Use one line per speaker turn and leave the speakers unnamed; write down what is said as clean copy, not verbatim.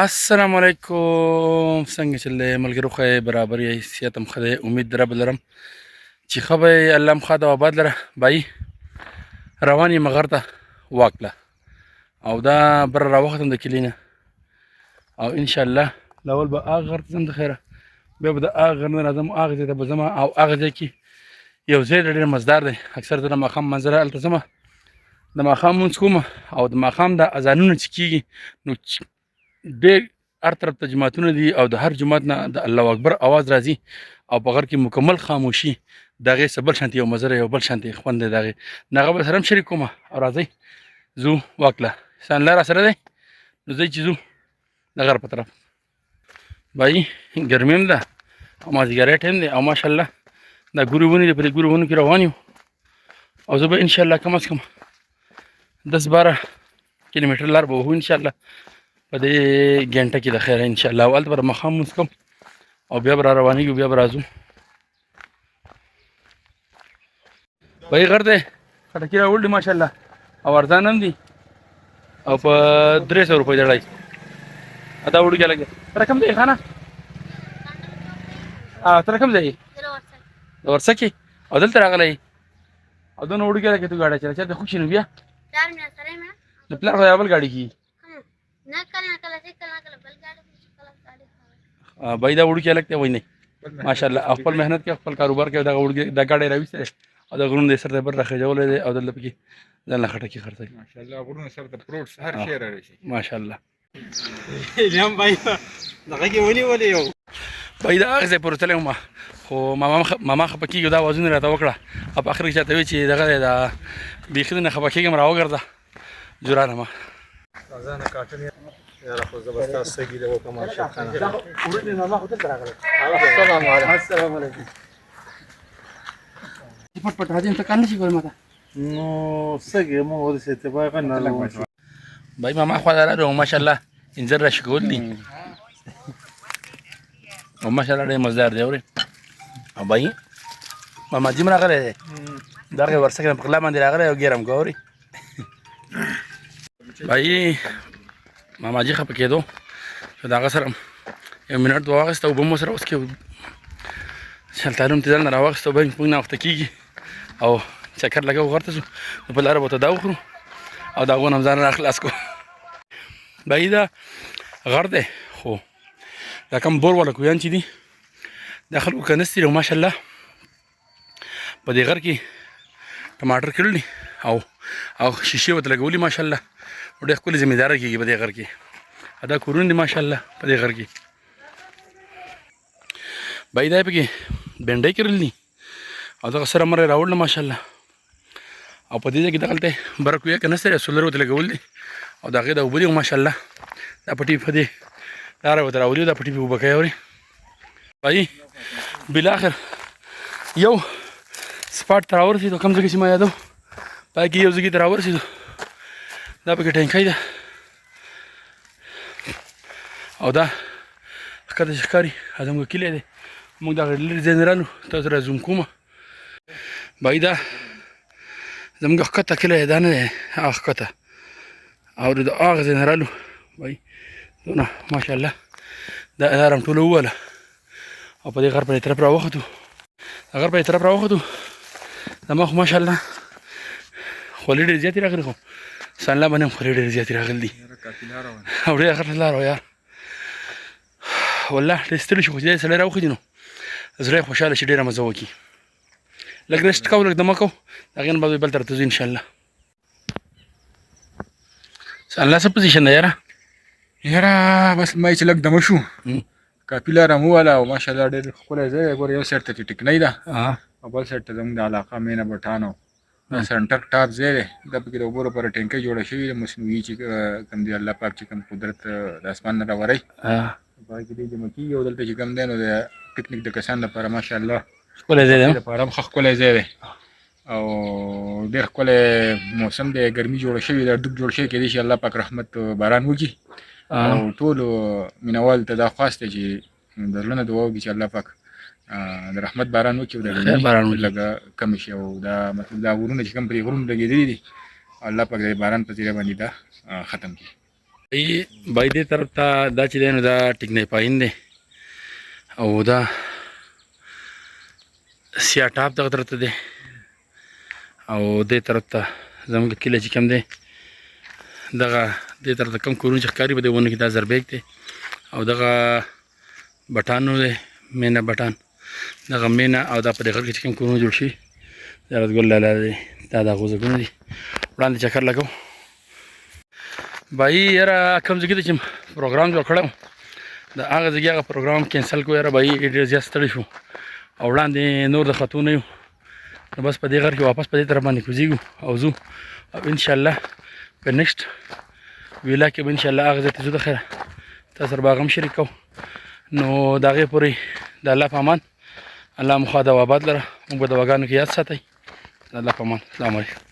السلام علیکم، څنګه چل دی ملګرو؟ ښه یې؟ برابر یې؟ صحت هم ښه دی؟ امید د رب لرم چې ښه به یې، الله هم ښاد او آباد لره. بای روان یم غر ته واک له او دا بره راوختم د کلي نه، او انشاءالله اول به هغه غر ته ځم د خیره، بیا به د هغه غر نه راځم، هغه ځای ته به ځم. او هغه ځای کې یو ځای ډېر مزدار دی، اکثر د ماښام منظره هلته ځم، د ماښام لمونځ کوم او د ماښام د اذانونه چې کېږي نو ډېر هر طرف ته جوماتونه دي او د هر جومات نه د الله اکبر اواز راځي او په غر کې مکمل خاموشي، د هغې څه بل شانتې یو مزه یو بل شانتې خوند دی، د هغې نو هغه به سره هم شریک کوم. او راځئ ځو واکله احسان الله راسره دی، نو ځئ چې ځو د غر په طرف. بای ګرمي هم ده او مازدیګری ټایم دی او ماشاءالله دا ګوري ونې دي، په دې ګوري ونو کې روان یو او زه به انشاءالله کم از کم 10 12 کیلومتر لار به وهو انشاءالله په دې ګنټه کې د خیره انشاءالله. او هلته به ماښام لمونځ کوم او بیا به را روانېږو، بیا به راځو. بای غر دی، خټکي راوړل دي ماشاءالله او ارزان هم دي او په 300 روپۍ دړای. دا وړوکی لګي تر کوم ځای خانه؟ تر کوم ځای؟ د ورسکې. او دلته راغلی او دونه وړوکی لګي ته ګاډی چلوې، چېرته خوشي؟ نو بیا
پلار مې سره مې
د پلار خو بل ګاډي کی
نه، کله کله چې کله کله بل ګاډي، کله ګاډي.
بای دا وړوکی هلک دی، وای نه ماشاءالله خپل محنت کوي، خپل کاروبار کوي. دغه وړوکی دا ګاډی راویستی او د غرونو د سر ته بر راخېژولی دی او دلته پکې ځان له خټکي خرڅوي.
ماشاءالله غرونو سره ته پروت هر شی را رسي.
ماشاءالله.
الهام بای دغه کې ونیولې یو.
بای دا هغه ځای پورې تللی وم خو ماما خفه کېږي، دا اوازونه راته وکړه او په اخر کې چاته ویل چې دغه دی، دا بیخي نه خفه کېږم، راوګرځه جورانه ما.
ځانه کاټن یاره، خو زه به ستاسو سږي له وکړم شیخانه.
ماما خو دلته راغلی.
السلام علیکم.
السلام علیکم. پټ پټ راځم، ته کار نشي کولی ماته.
نو سږي مو ورسې اتفاق نه لرو.
بای ماما خو راغلی، ماشاءالله انځر را شکول دي او ماشاءالله ډېر مزدار دی. اورې او بای ماما جیم راغلی دی، دغه ورسکه په غلا باندې راغلی او ګرم ګوري. بای ماما جی خپه کېدو نو د هغه سره یو منټ دوه واخیسته، اوبه مو سره اوس کې شلتالو هم ځان راواخیسته. اوبه موږ ناوخته کېږي او چکر لګو غر ته ځو، نو په لاره به ورته دا وخورو او د هغو نه هم ځان را خلاص کړو. بای دا غر دی خو دا کوم بور والا کویان چې دي دا خلکو کنستي دي او ماشاءالله په دې غر کې ټماټر کړل دي او شیشې ورته لګولي، ماشاءالله ډېر ښکلې زمینداره کېږي په دې غر کې. دا کورونه دي ماشاءالله په دې غر کې. بای دا پکې بنډۍ کرل دي او دغه سره مره راوړله ماشاءالله او په دې ځای کې دغلته بره کویه که نشته سولر ورته لګول دي او د هغې د اوبه دي ماشاءالله. دا پټي په دې لاره ورته راولي، دا پټي پې اوبه کوي. اوري بای بالاخر یو سپاټ ته راورسېدو، کوم ځای کې چې ما یادو پای کې یو ځای ته راورسېدو. دا پکې ټینکۍ ده او دا ښکته چې ښکاري زموږ کلی دی. موږ دغه لرې ځای نه رالو، تاسو را زوم کومه. بای دا زموږ ښکته کلی دا نه دی، هغه ښکته او د هغه ځای نه رالو. بای دونه ماشاءالله دا لاره هم ټوله ووهله او په دې غر په دې طرف راوختو، غر په دې طرف راوختو. زما خو ماشاءالله خولې ډېرې زیاتې راغلي، خو سنلا باندې هم خولې ډېرې زیاتې راغلي دي او ډېره غټه لاره وه یار، والله ډېر ستړي شو. خو چې سړی راوخېږي نو زړه یې خوشحاله شي، ډېره مزه وکړي. لږ rest کوو، لږ دمه کوو، د هغې نه بعد بل طرف ته ځو انشاءالله. الله څه position دی یاره؟
یاره بس ما چې لږ دمه شو، کافي لاره مو واله او ماشاءالله ډېر ښکلی ځای دی. ګوره یو سایډ ته چې ټکنۍ ده او بل سایډ ته زموږ د علاقه مینه بټانو دا center top ځای دی. دا پکې د اوبو لپاره ټینکۍ جوړه شوې ده مصنوعي، چې کوم دی الله پاک چې کوم قدرت د اسمان نه راوری په هغې کې دی جمع کېږي. او دلته چې کوم دی نو د پکنیک د کسانو لپاره ماشاءالله
ښکلی ځای دی
لپاره هم ښه ښکلی ځای دی او ډېر ښکلی موسم دی، ګرمي جوړه شوې ده، ډوب جوړ شوی، کېدای شي الله پاک رحمت باران وکړي. او ټولو مینوالو ته دا خواست دی چې د زړه نه دعا وکړي چې الله پاک د رحمت باران وکړي او د ګرمي لږه کمه شي، او دا مطلب دا غرونه چې کوم پرې غرونه لګېدلي دي الله پاک د باران په ذریعه باندې دا ختم کړي.
بای دې طرف ته دا چې دی نو دا ټیکنۍ پاین دی او دا سیا ټاپ دغه طرف ته دی او دې طرف ته زموږ کلی چې کوم دی دغه دې طرف ته کوم کورونه چې ښکاري په دې ونو کې دا زربیک دی او دغه بټانو دی، مینه بټان، دغه مینه او دا په دې غر کې چې کوم کورونه جوړ شوي زیارت ګل لالا دی، دا د هغو ځایونه دي. وړاندې چکر لګو بای. یاره کوم ځای کې چې پروګرام جوړ کړی د هغه ځای هغه پروګرام کینسل کو. یاره بای ډېر زیات ستړي شو او وړاندې نور د خطو نه یو، نو بس په دې غر کې واپس په دې طرف باندې کوزیږو او ځو او انشاءالله په نیکسټ ویلا کې به انشاءالله هغه ځای ته ځو. د خیره تاسو سره به هغه هم شریک کوو. نو د هغې پورې د الله په امان، الله مو ښاد او آباد لره، موږ به دعاګانو کې یاد ساتئ. د الله په امان، السلام علیکم.